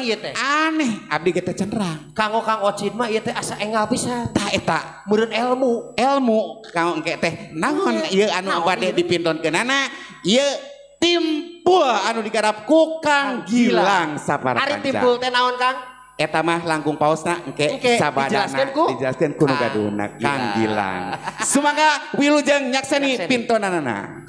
ieu teh. Aneh abdi ge teh cenderang. Kanggo Kang Ocin mah ieu teh asa enggal pisan. Tah eta meureun ilmu. Ilmu kanggo engke teh naon ieu anu bade dipintonkeunana ieu timpul anu digarap ku Kang Gilang sapara kanca. Ari timpul teh naon Kang? Eta mah langkung paosna engke sabadana dijelaskeun ku nu gaduhna Kang Gilang. Sumangga wilujeng nyakseni pintonanana.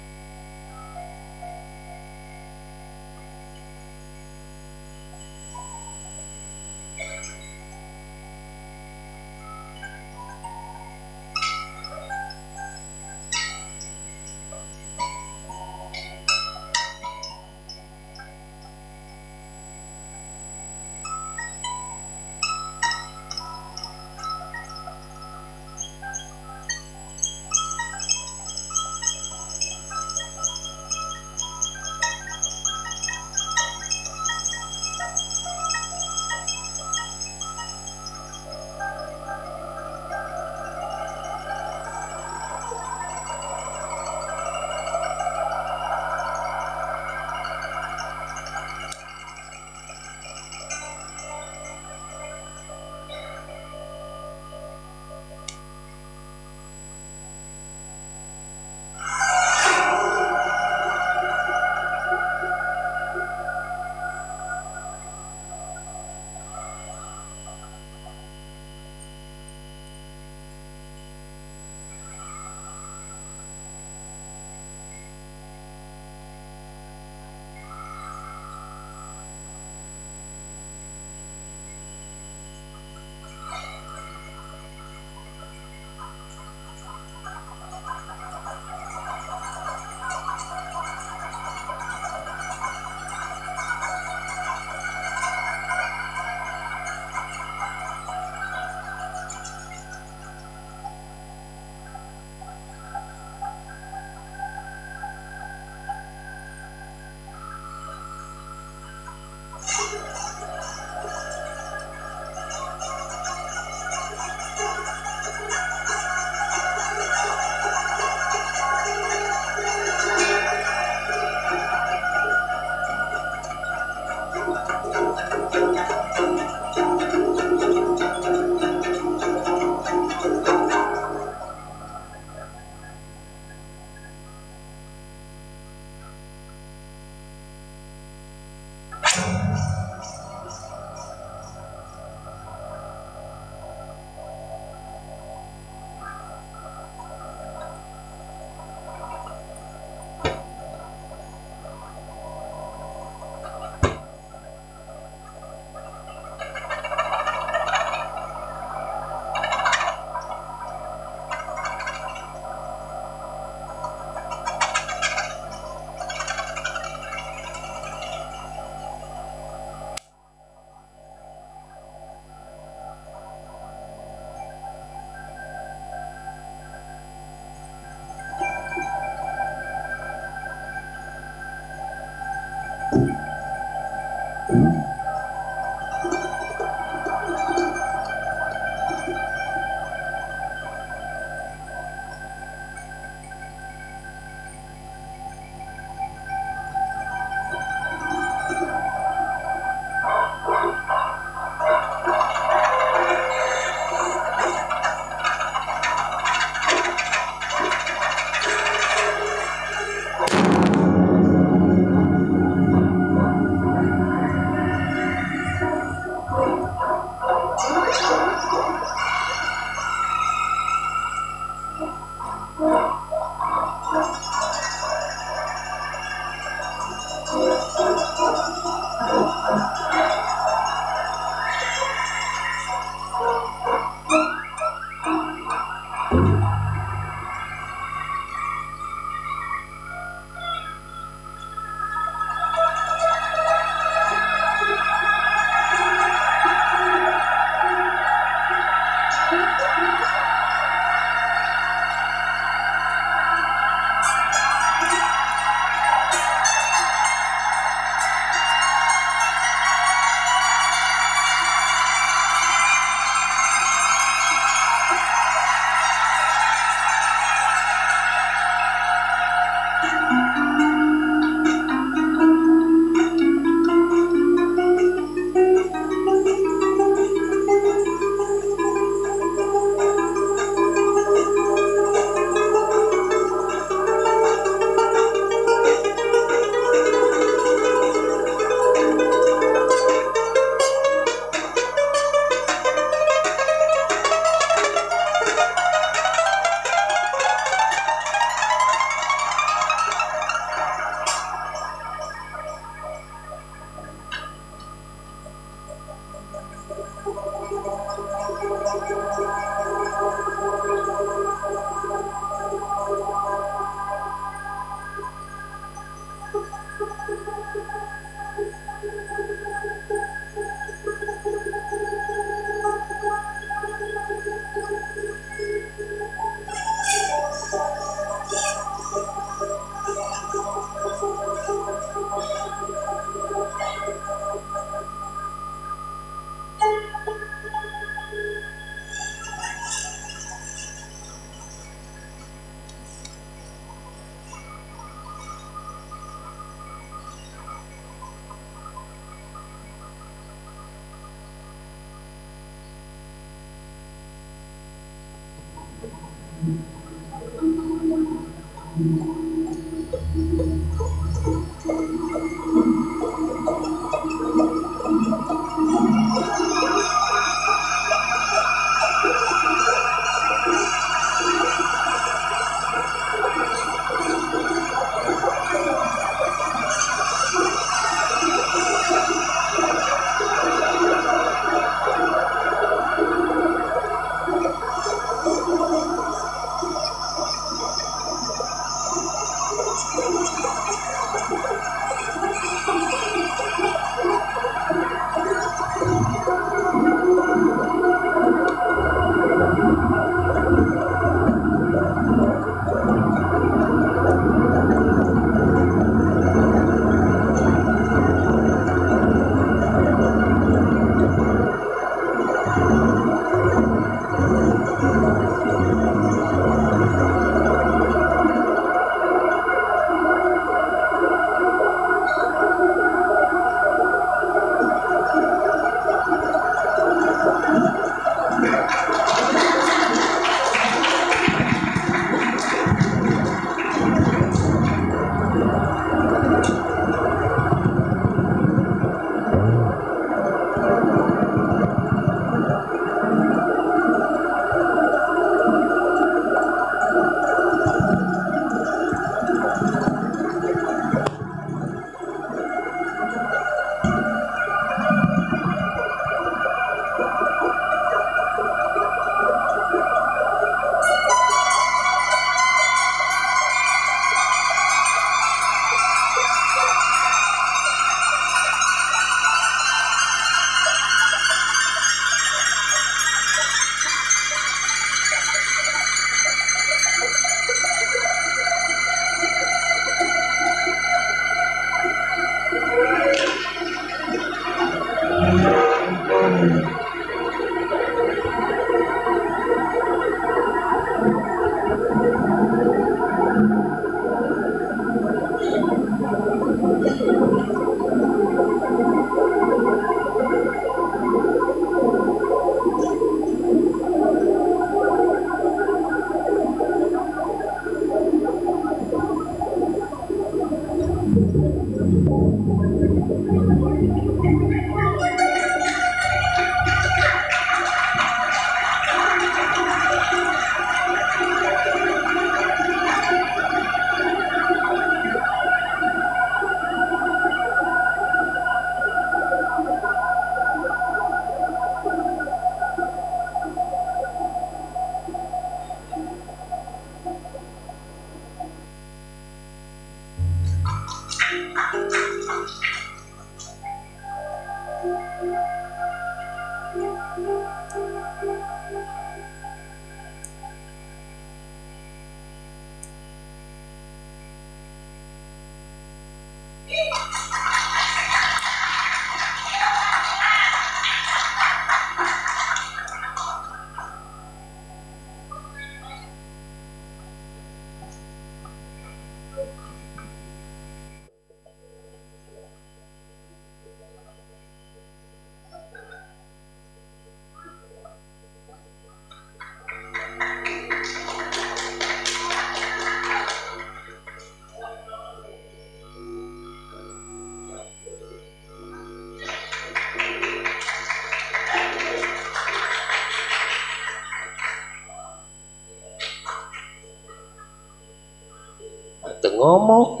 Ngomong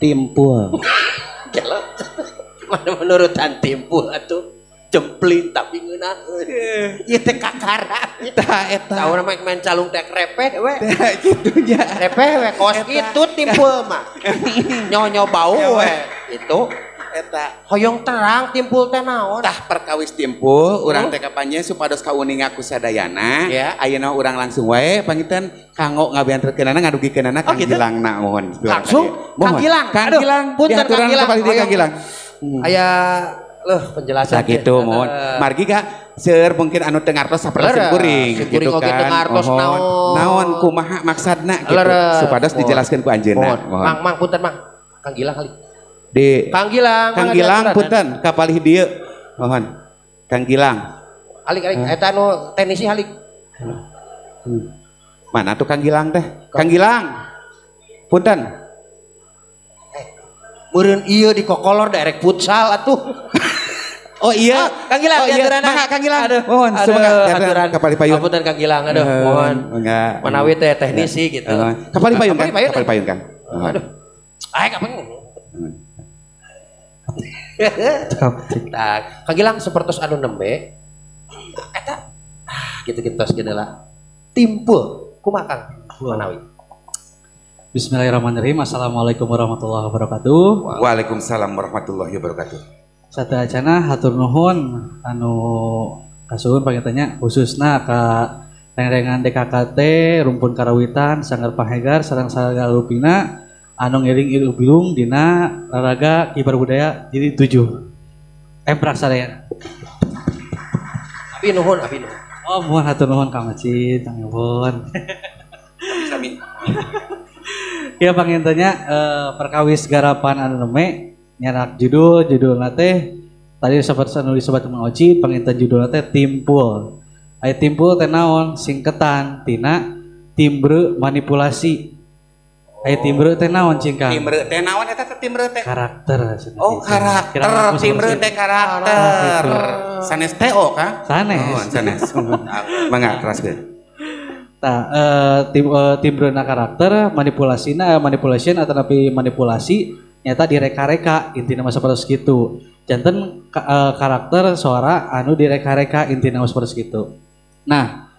timpul mana menurutan timpul atuh jempling tapi ngeunaheun ieu teh kakara tah eta tahu mah main calung teh repeh we tah kitu nya repeh we kos kitu timpul mah nyonyo bau we itu eta hoyong terang timpul teh naon tah perkawis timpul urang teh kapannya supados kauninga ku sadayana ayeuna urang langsung wae panginten kanggo ngabeanterkeunana ngadugikeunana Kang Gilang naon langsung Kang Gilang Kang Gilang punten Kang Gilang Kang Gilang aya leuh penjelasan sakitu mohon margi ka seueur mungkin anu teu ngartos sapertos simkuring gitu kan ngartos naon naon kumaha maksadna gitu supados dijelaskeun ku anjeunna mang mang punten mang Kang Gilang kali di Kang Gilang, Kang Gilang punten kapalih dieu mohon Kang Gilang alik alik eta anu teknisi alik. Mana tuh Kang Gilang teh? Kang Gilang. Punten. Meureun ieu di kokolor daerek futsal atuh. Oh iya, Kang Gilang, oh, iya. Mangga Kang Gilang. Aduh, mohon semoga aturan kapal payun. Apunten Kang Gilang, aduh, mohon. Mangga. Manawi teh teknisi gitu. Kapal payun Kang, kapal payun Kang. Aduh. Ayo kapan? Tah, Kang Gilang sapertos anu nembe. Eta gitu-gitu tos geuna lah. Timpul kumaha Kang manawi? Bismillahirrahmanirrahim. Assalamualaikum warahmatullahi wabarakatuh. Waalaikumsalam warahmatullahi wabarakatuh. Sateuacana hatur nuhun anu kasuhun panggitanya khususna ka reng-rengan DKKT Rumpun Karawitan Sanggar Panghegar sareng Sanggar Lupina anu ngiring ieu bilung dina raraga kibar budaya jadi 7. Emprak sadayana. Abi nuhun, abi nuhun. Oh, mohon hatur nuhun Kang Macit, Kang Yobon. Sami. Ya pangintanya perkawis garapan anu neme nyarak judul teh tadi seperti anu disebat Mang Oci panginten judulna teh timpul. Aya timpul teh naon singketan tina timbre manipulasi. Aya timbre teh naon cingkang? Timbre teh naon eta teh timbre teh? Karakter. Oh, karakter. Timbre teh karakter. Sanes TO Kang? Sanes. Oh, sanes. Mangga teraskeun. Tah timbrena karakter manipulasina manipulation atau manipulasi nyata direka-reka intina mah sapertos kitu. Janten karakter suara anu direka-reka intina mah sapertos kitu. Nah,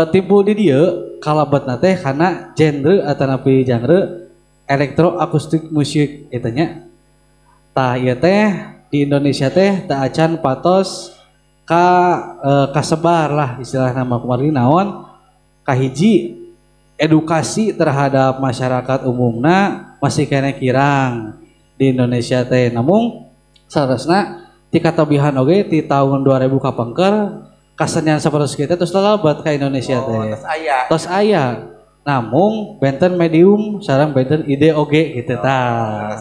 timbul di dieu kalebetna teh kana genre atanapi genre elektroakustik musik eta nya. Tah ieu teh di Indonesia teh teu acan patos ka kasebar lah istilahna mah kumargi naon kahiji edukasi terhadap masyarakat umumna masih kene kirang di Indonesia teh. Namun saresna ti katabihan oge ti tahun 2000 kapengker kasenian sapertos kitu terus lalabat ka Indonesia teh. Tos aya. Tos aya. Namun benten medium sareng benten ide oge gitu tah.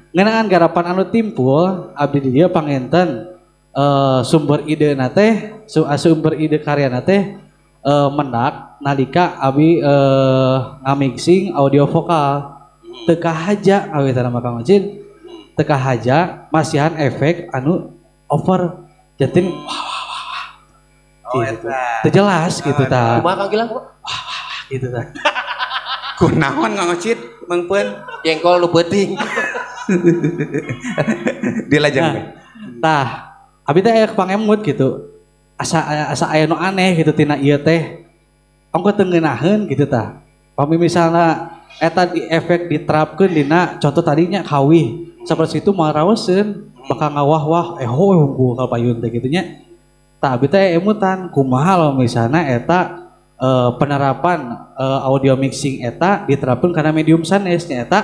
Ngeunaan garapan anu timpul abdi di dieu panginten sumber ide na teh sumber ide karyana teh mendak nalika abi ngamixing audio vokal teu kahaja awitan mah Kang Ocin teu kahaja masihan efek anu over jatin wah wah wah oh, gitu. Teu jelas gitu tah. Kumaha Kang Gilang wah wah gitu tah. Kunaon Kang Ocin mangpeun jengkol nu peuting. Dilajeng. Nah, tah abi teh aya pangemut gitu. Asa aya nu aneh gitu tina ieu teh ongko teu ngeunaheun gitu tah. Pami misalna eta di efek diterapkeun dina contoh tadinya kawih sapertos itu moal raoseun bakal ngawah-wah eho hungkul ka payun teh kitu nya. Tah abi teh emutan kumaha lamun misalna eta penerapan audio mixing eta diterapkeun kana medium sanes nya eta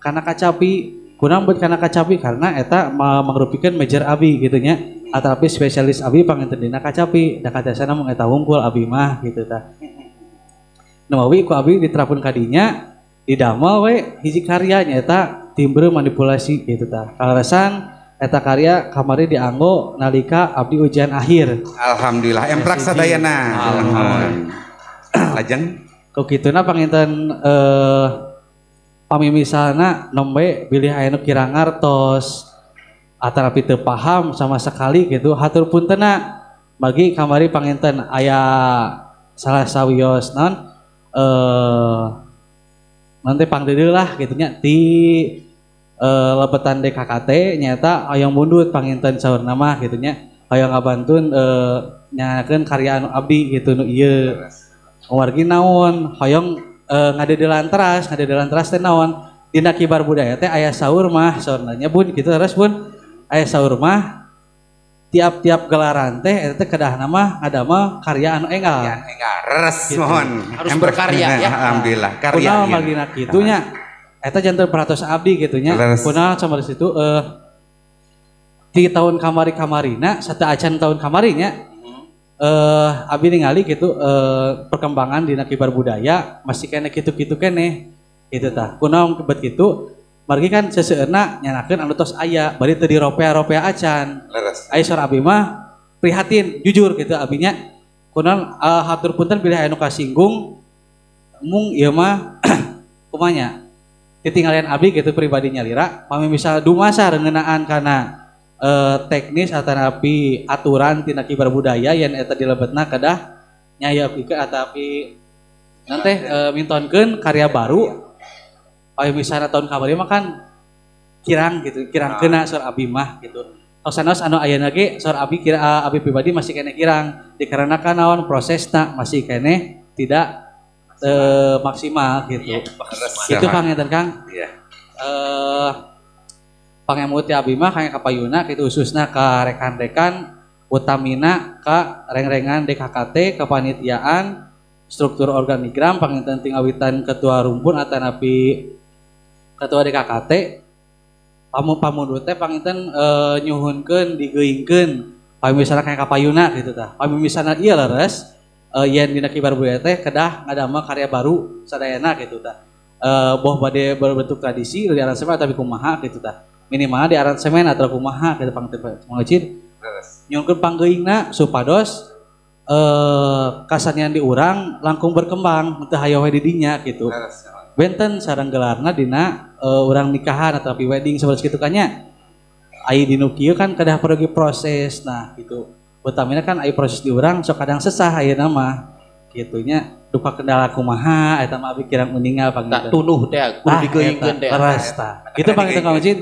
kana kacapi. Kunaon buat kana kacapi karena eta mangrupikeun major abi gitu nya. Atanapi spesialis abi panginten dina kacapi da kacasana mung eta wungkul abi mah gitu tah. Numawi ku abi diterapkeun ka dinya didamel we hiji karya nyaeta timbre manipulasi gitu tah. Kaleresan eta karya kamari dianggo nalika abdi ujian akhir. Alhamdulillah emprak sadayana. Alhamdulillah. Lajeng ku kituna panginten pami misalna nembe bilih aya nu kirang ngartos atanapi teu paham sama sekali gitu hatur puntenna bagi kamari panginten aya salah sawios naon nanti pangdeudeuh lah gitu nya ti lebetan DKKT nyata hoyong mundut panginten saurna mah gitu nya hoyong ngabantun nyakeun karya anu abdi gitu nu ieu wargi naon hoyong ngadeudelan teras teh naon dina kibar budaya teh aya saur mah saurna nya bun gitu terus bun aya saur mah tiap-tiap gelaran teh eta teh kedahna mah ngadamel karya anu enggal. Karya enggal res gitu. Mohon harus berkarya ya. Alhamdulillah karya. Kunaon margina kitu nya eta janten perhatos abdi gitu nya. Kunaon sama di situ di tahun kamari-kamarina sateuacan tahun kamarinya abi ningali gitu perkembangan dina kibar budaya masih kene kitu-kitu keneh gitu tah. Kunaon bet kitu margi kan seseueurna nyanakeun anu tos aya bari teu diropea-ropea acan. Leres. Aya saur abi mah prihatin jujur gitu abinya. Kunaon hatur punten bilih aya nu kasinggung Mung ieu mah kumanya titinggalian abdi gitu pribadi nyalira pami misal dumasar ngeunaan kana teknis atanapi aturan tina kibar budaya yang eta dilebetna kedah nyayogikeun atapi nanti mintonkeun karya baru pami misalna tahun kamari mah kan kirang gitu kirang kena saur abi mah gitu. Sanes anu ayeuna ge saur abi kira abi pribadi masih keneh kirang dikarenakan naon prosesna masih keneh tidak maksimal gitu. Itu panginten Kang. Iya. Pangemut abi mah kang kapayuna kitu khususna ka rekan-rekan utamina ka reng-rengan DKKT kepanitiaan struktur organigram panginten tingawitan ketua rumpun atanapi ketua DKKT pamundur teh panginten nyuhunkeun digeuingkeun pami misalna kang kapayuna gitu tah. Pami misalna ieu leres yen dina kibar budaya teh kedah ngadamel karya baru sadayana gitu tah. Boh bade berbentuk tradisi di aransemen atawi kumaha gitu tah. Minimal di aransemen atau kumaha gitu panginten mangecir. Nyuhunkeun panggeuingna supados kasanian di urang langkung berkembang teu hayo we di dinya gitu. Benten sareng gelarna dina urang nikahan atau wedding seperti kitu kan nya. Ai dinu kieu kan kedah pergi proses nah gitu. Utamina kan ai proses di urang sok kadang sesah ayeuna mah kitu nya duka kendala kumaha eta mah abi kirang uningal panginten. Tunuh teh kudu digeuingkeun teh. Leres tah. Kitu panginten Kang Ucin.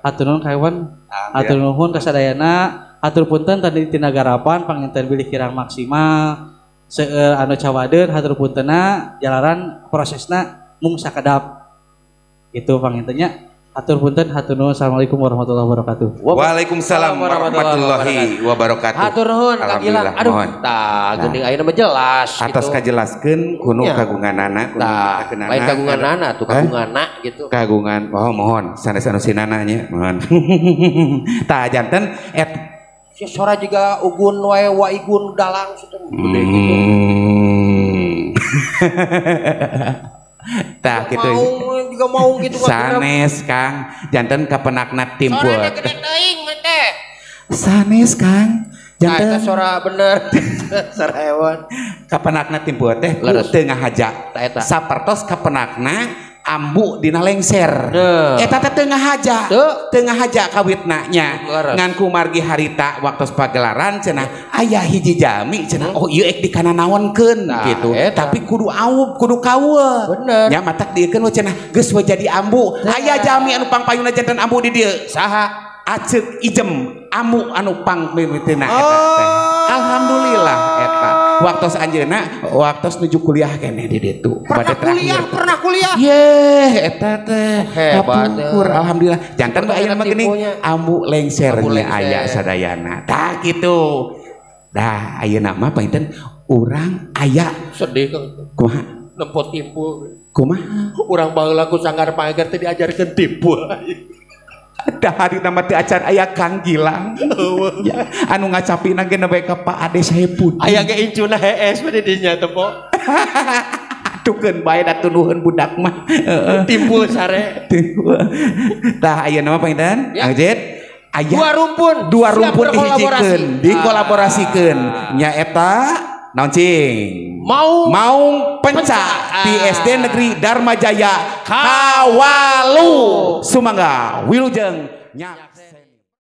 Hatur nuhun ka Iwan. Hatur nuhun ka sadayana. Hatur punten tadi tina garapan panginten bilih kirang maksimal seueur anu cawadeun hatur puntenna jalaran prosesna mung sakedap. Itu pangintennya. Hatur punten, hatur nuhun. Assalamualaikum warahmatullahi wabarakatuh. Waalaikumsalam warahmatullahi wabarakatuh. Hatur nuhun Kang Gilang. Aduh, tah geuning ayeuna mah jelas gitu. Atos kajelaskeun kuno kagunganana, kuno kagunganana. Lain kagunganana tuh kagunganna gitu. Kagungan, oh mohon sanes anu sinana nya, mohon. Tah janten et sora juga ugun wae wa igun dalang situ gede gitu. Tah gitu. Mau juga mau gitu sanes Kang, janten kapenakna timpul. Sorana gede teuing mah teh. Sanes Kang, janten nah, sora bener. Sora hewan. Kapenakna timpul teh teu ngahaja. Sapertos kapenakna ambu dina lengser. Eta teh teu ngahaja. Teu ngahaja kawitna nya. Ngan kumargi harita waktos pagelaran cenah aya hiji jami cenah oh ieu ek dikananaonkeun gitu. Tapi kudu aub, kudu kaul. Bener. Nya matak dieukeun we cenah geus we jadi ambu. Aya jami anu pangpayuna janten ambu di dieu. Saha? Aceuk ijem ambu anu pang mimitina eta teh. Alhamdulillah eta. Waktos anjeunna waktos nuju kuliah keneh di ditu. Pernah kuliah. Yeh eta teh. Hebat. Alhamdulillah. Janten bae ayeuna mah geuning ambu lengser nya aya sadayana. Tah kitu. Dah ayeuna mah panginten urang aya sedih Kang. Kumaha? Nempo timpul. Kumaha? Urang baheula ku sanggar paegar teh diajarkeun timpul. Dah hari nama teu acan aya Kang Gilang. Ya, anu ngacapina ge nembe ka Pak Ade Saepudin. Aya ge incuna hees we di dinya teh po. Atukeun bae da tunuheun budak mah. Heeh. Timpul sare. Timpul. Tah ayeuna mah panginten, Angjit. Aya dua rumpun dihijikeun, dikolaborasikeun. Nya eta naon cing? Maung Pencak di SD Negeri Dharma Jaya Kawalu. Sumangga wilujeng nya.